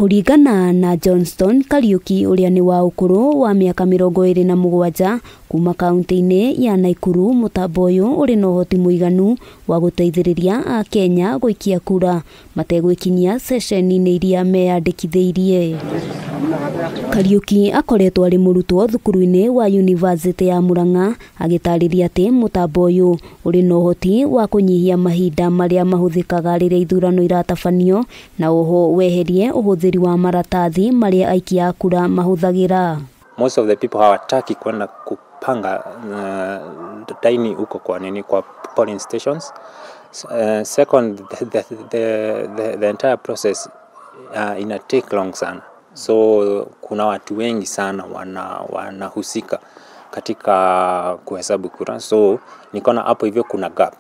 Kũringana na Johnston Kariuki ũrĩa nĩ wa ũkũrũ wa mĩaka 27 kuma kaunti-inĩ ya Naikuru, mũtambo ũyũ ũrĩ na ũhoti mũiganu wa gũteithĩrĩria Akenya gũikia kura mategwĩkinyia ceceni-inĩ iria meyandĩkithĩirie. Kariuki akoretwo arĩ mũrutwo thukuru-inĩ wa University ya Murang'a, agĩtarĩria atĩ mũtambo ũyũ ũrĩ na ũhoti wa kũnyihia mahinda marĩa mahũthĩkaga rĩrĩa ithurano iratabanio na oho weherie ũhũthĩri wa maratathi marĩa aikia a kura mahũthagĩra. Most of the people hawataki kwenda kupanga laini huko kwa nini, kwa polling stations. Second, the entire process ina take long sana. So kuna watu wengi sana wanahusika katika kuhesabu kura. So nikaona hapo hivyo kuna gap.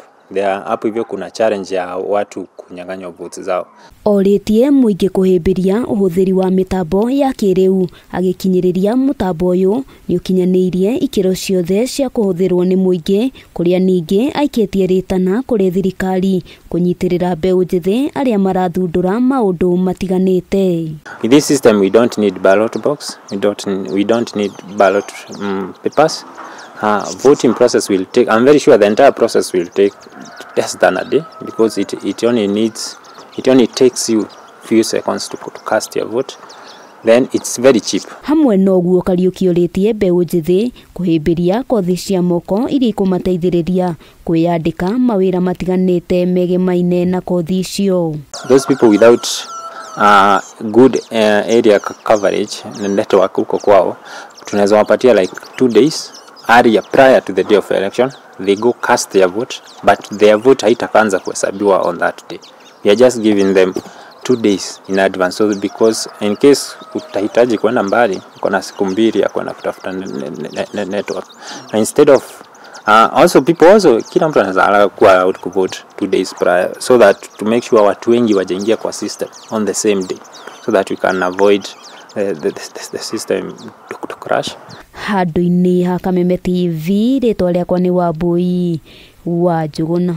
Hapo hivyo kuna challenge ya watu kunyang'anywa votes zao. Orĩtie mũingĩ kũhĩmbĩria ũhũthĩri wa mĩtambo ya kĩrĩu, agĩkinyĩrĩria mũtambo ũyũ nĩ ũkinyanĩirie ikĩro ciothe cia kũhũthĩrwo nĩ mũingĩ, kũrĩa ningĩ aikĩtie rĩtana kũrĩ thirikari kũnyitĩrĩra mbeũ njĩthĩ arĩa marathundũra maũndũ matiganĩte. With this system we don't need ballot box, we don't need ballot papers. Voting process will take, I'm very sure the entire process will take less than a day, because it only takes you few seconds to cast your vote. Then it's very cheap. Hamwe noguo Kariuki orĩtie mbeũ njĩthĩ kũhĩmbĩria kothi cia moko iria ikũmateithĩrĩria kwĩyandĩka mawĩra matiganĩte megemaine na kothi icio. Those people without good area coverage na network huko kwao, tunaweza wapatia like 2 days area prior to the day of election, they go cast their vote, but their vote haitaanza kuhesabiwa on that day. We are just giving them 2 days in advance, so because in case utahitaji kwenda mbali, uko na siku mbili ya kwenda kutafuta network. Na instead of also people also, kila mtu anaweza kuwa out to vote 2 days prior, so that to make sure watu wengi wajaingia kwa system on the same day, so that we can avoid the system to crash. Handũ-inĩ ha Kameme TV, rĩtwa rĩakwa nĩ Wambui wa Njũgũna.